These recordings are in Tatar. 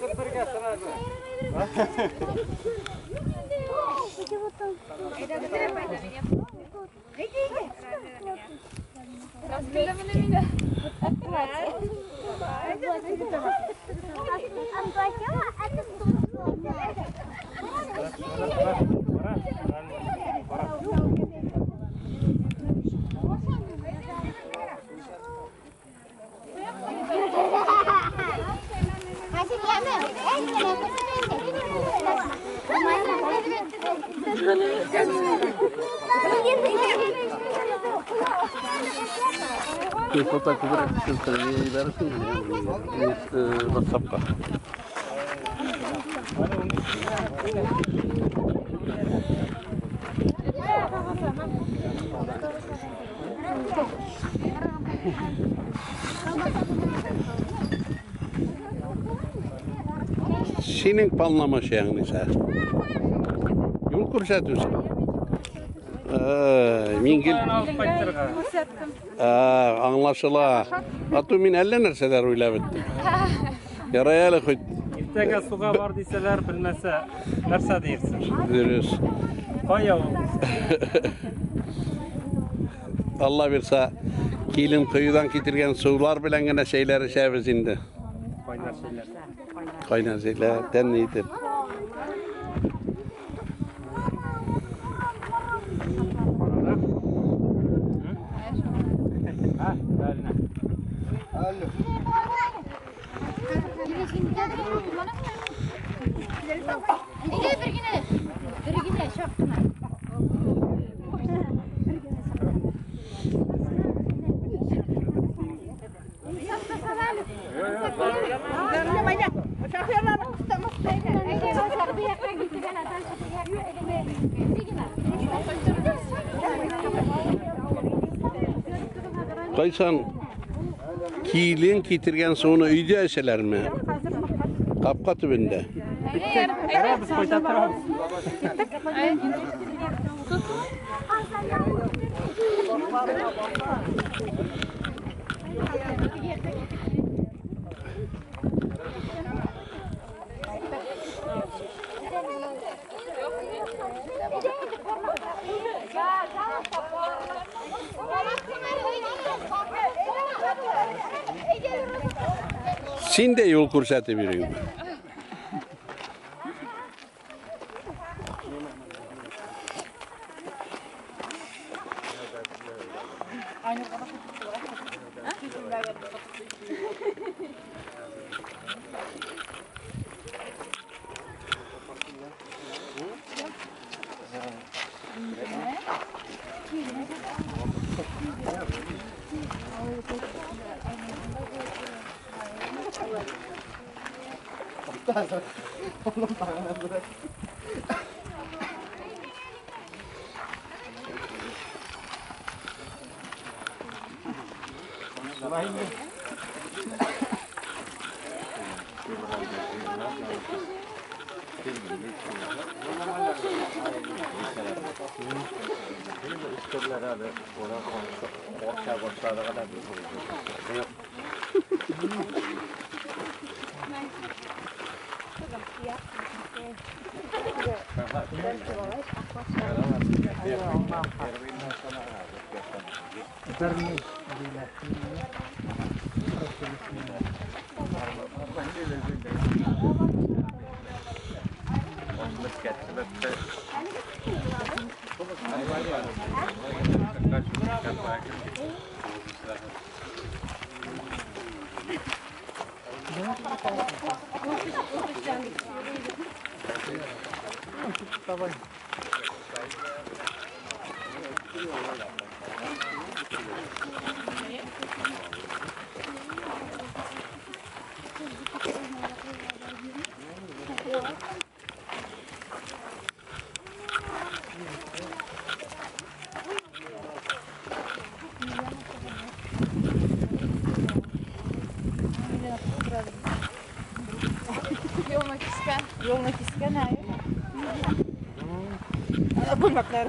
Кертергә сразу. Фото күбрәк җибәрерсең WhatsAppка. Синең палнамашаяң нисә? Юл күрсәтүсе. Мин гел аңлашыла. А то мин әллә нәрсәләр уйлап беттем. Ярай әле хоть. Иртәгә суга бар дисәләр, белмәсә, нәрсә диерсең? Дөрес. Кая ул? Алла бирсә, килен коюдан китергән сулар белән генә чәйләр эчәбез инде. Кайнар чәйләр. Кайнар чәйләр, тәмле итеп. Кайсан килен китергән суны өйдә эчәләрме? Капка төбендә. Без кайта торабыз. Син дә юл күрсәтеп йөрисеңме? Юлны кискән, әйе. Күлмәкләр.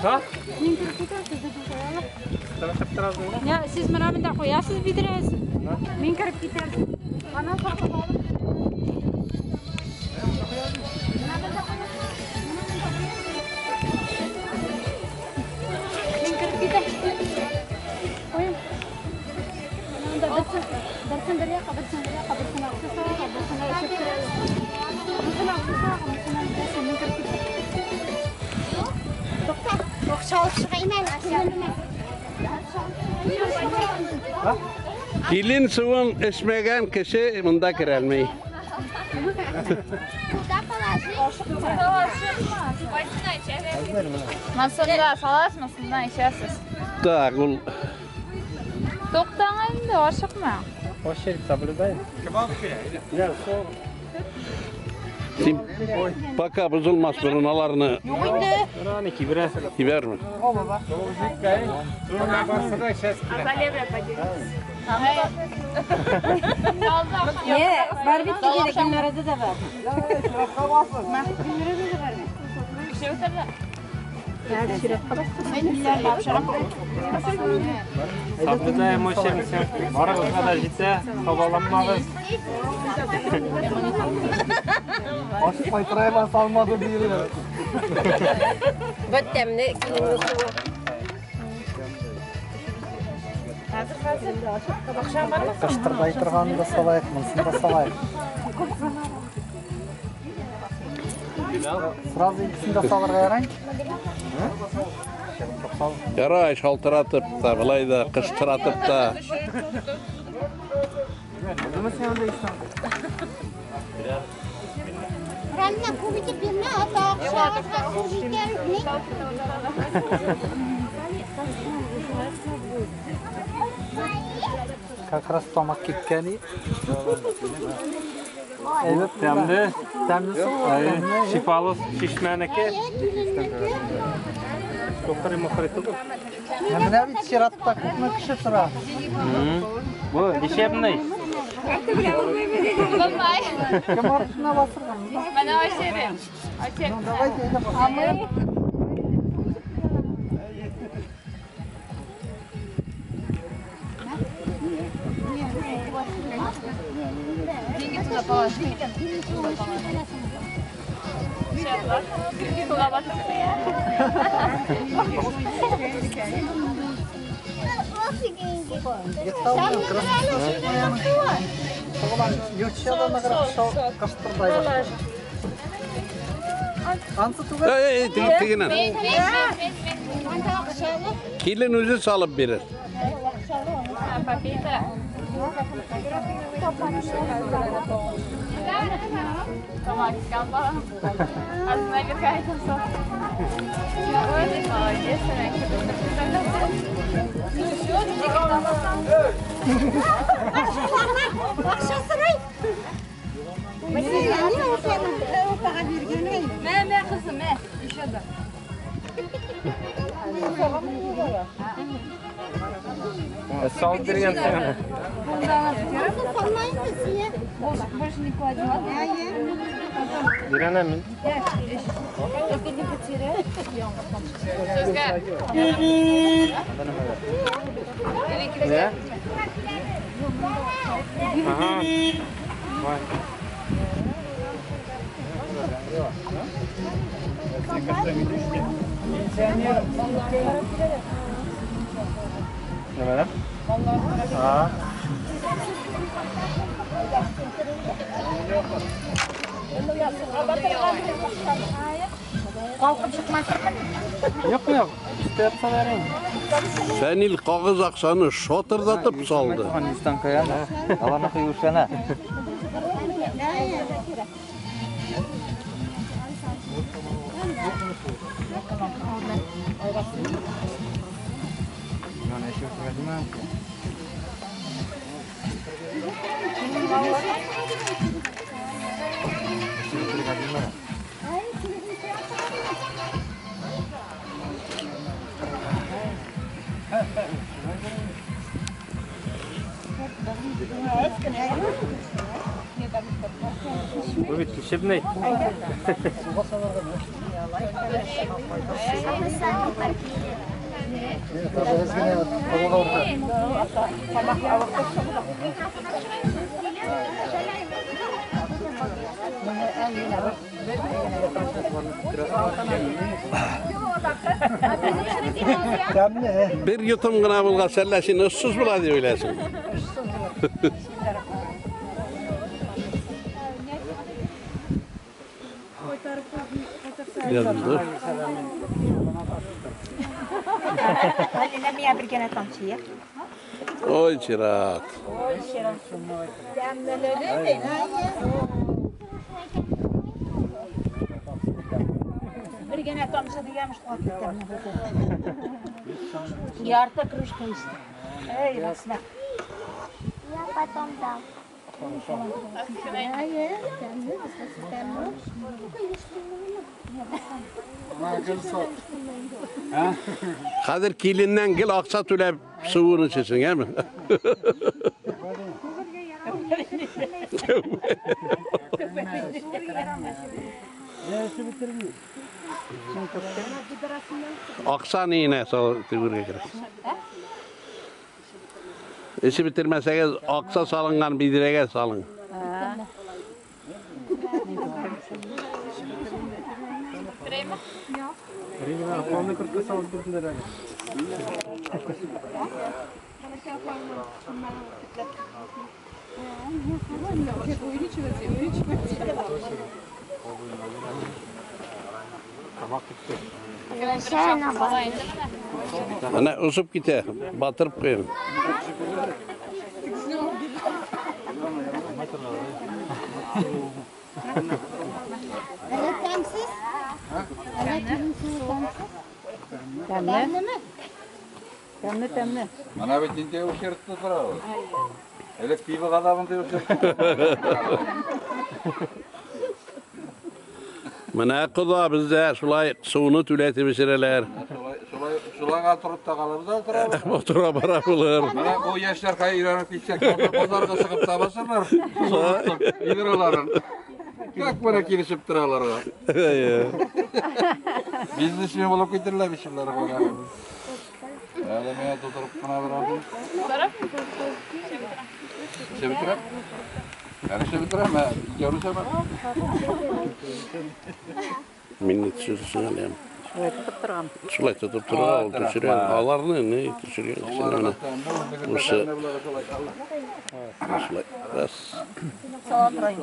Ha? Ya siz менә монда куясыз бидрәсен. Мин кереп китәм. Ана сатып алып. Мин кереп китәм. Куям. Монда берсен бер якка, берсен бер якка, берсен акча сорарга, берсен эчеп керәбез. Берсен акча сорарга, берсен берсен мин кереп китәм. Тукта, акча алып чыгайм әле. Килен суын эчмәгән кеше монда керәлми. Масында саласызмы, сындан эчәсез. Так, ул Туктаң инде, ашыкма. Очередь соблюдаем. Син пока бозылмас борын аларны Юк инде. җибәрме? Не, бар бит кирәк, Гөлнарада да бар. Гөлнарада да бар бит. Соблюдаем очередь. Барыгызга да җитә, кабаланмагыз. Ашыкмай торайм, салмады диелер. Бит тәмле киленнең суы. Кыштырдай торганын да салайык, монысын да салайык. Сразу икесен дә салырга ярай. Ярай, шалтыратып та, былай да, кыштыратып та. Рамна күп итеп бирмә, ата акчагызга су җитәр. Как раз тамак кипкән. Тәмле. Тәмле су. Шифалы чишмәнеке. Кохри-мохри түгел. Менә бит чиратта күпме кеше тора. Бу лечебный. Булмай. Кем артына басырга? Менә очередь. Очередь. Ну, давайте әйдә басыйк. Деньги туда положи. Суга батып куя. Эй, тегеннән. Килен үзе салып бирер. Папита. Акча сорый. Мә, мә, кызым, мә. Еще да. Салып биргән сиңа. Больше не клади, ладно? Бирәнә мин. Только не потеряй. Сүзгә. Не? Ага. Вай. Нимәләр? А. Калкып чыкмасынмы? Юк, юк. Өстә ятса. Фәнил кагыз акчаны шотырдатып салды. Нистан куяна. Аларны куюшана. Бу бит лечебный. Бер йотым гына булгач, әллә син очсыз була дип уйлайсың. Язылды. Ой, чират. Бер генә тамчы дигән Ярты кружка эчтем. Эй, рәхмәт. Я потом дам. Хәзер киленнән гел акча түләп суын эчәсең, әме? Акчаны инә сал түгәргә кирәк. Эчеп бетермәсәгез, акча салынган бидрәгә салың. Регина, полный куртка салып бирделәр әле. Менә узып китә, батырып куям. Әле тәмсез? Әле килен суы тәмсез? Тәмлеме? Тәмле, тәмле. Менә бит инде үсертте торабыз. Элек пиво гадабын дип үсертте. Менә кода бездә шулай суны түләтеп эчерәләр. Шулай шулайга торып та калабыз да торабыз. Тора бара булыр. Менә бу яшьләр кая өйрәнеп китсәк, базарга чыгып табасыңнар. Ведроларын. Как менә килешеп торалар. Бизнесмен булып китерләр бит шулар бара. Әле миңа тутырып кына берәм. Эчеп бетерәм. Әле эчеп бетерәм, икәүне эчәм. Мине төшерсең әле. Шулай тотып торган. Шулай тотып торган, ул төшергән. Аларны ни төшергән кешеләр менә. Бусы. Шулай. Раз. Сала торайын.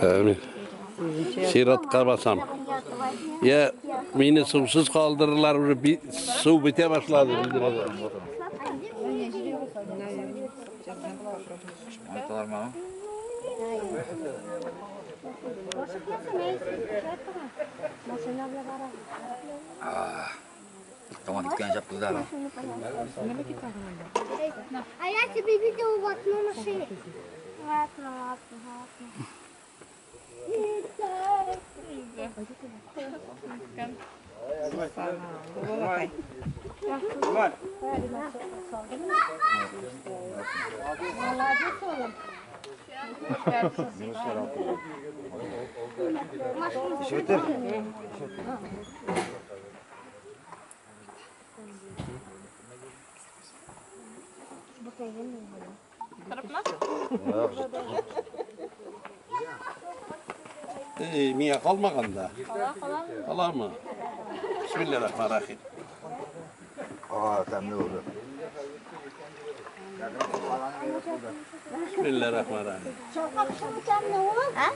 Әмин. Чиратка басам. Я мине сусыз калдырырлар, уже су бетә башлады. Tamam, dükkan yaptı da. А я тебе видела в окно машины. Ладно, ладно, ладно. Молодец, oğlum. Миңа калмаган да. Каламы? Бисмиллahirrahmanirrahim. Aa, тәмле булды. Bismillahirrahmanirrahim. А?